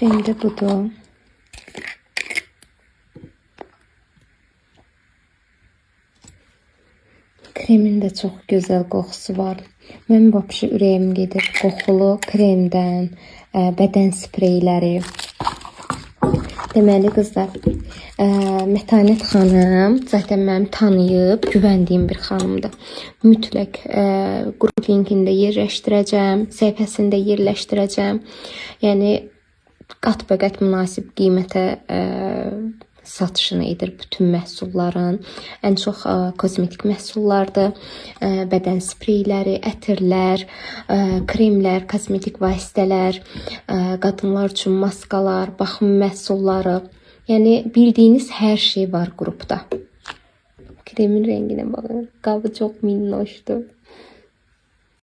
Krem də budur. Kremin də çox gözəl qoxusu var. Mənim vəbşi ürəyim gedir qoxulu kremdən, bədən spreyləri. Deməli qızlar, Mətanət xanım zaten mənim tanıyıb güvəndiyim bir xanımdır. Mütləq qrup linkini də yerləşdirəcəm, səhifəsini də yerləşdirəcəm. Yəni qat-baqat münasib qiymətə satışını edir bütün məhsulların. Ən çox kosmetik məhsullardır, bədən spreyləri, ətirlər, kremlər, kosmetik vasitələr, qadınlar üçün maskalar, baxım məhsulları. Yəni bildiyiniz hər şey var qrupda. Kremin rənginə baxın. Qabı çox minnoşdur.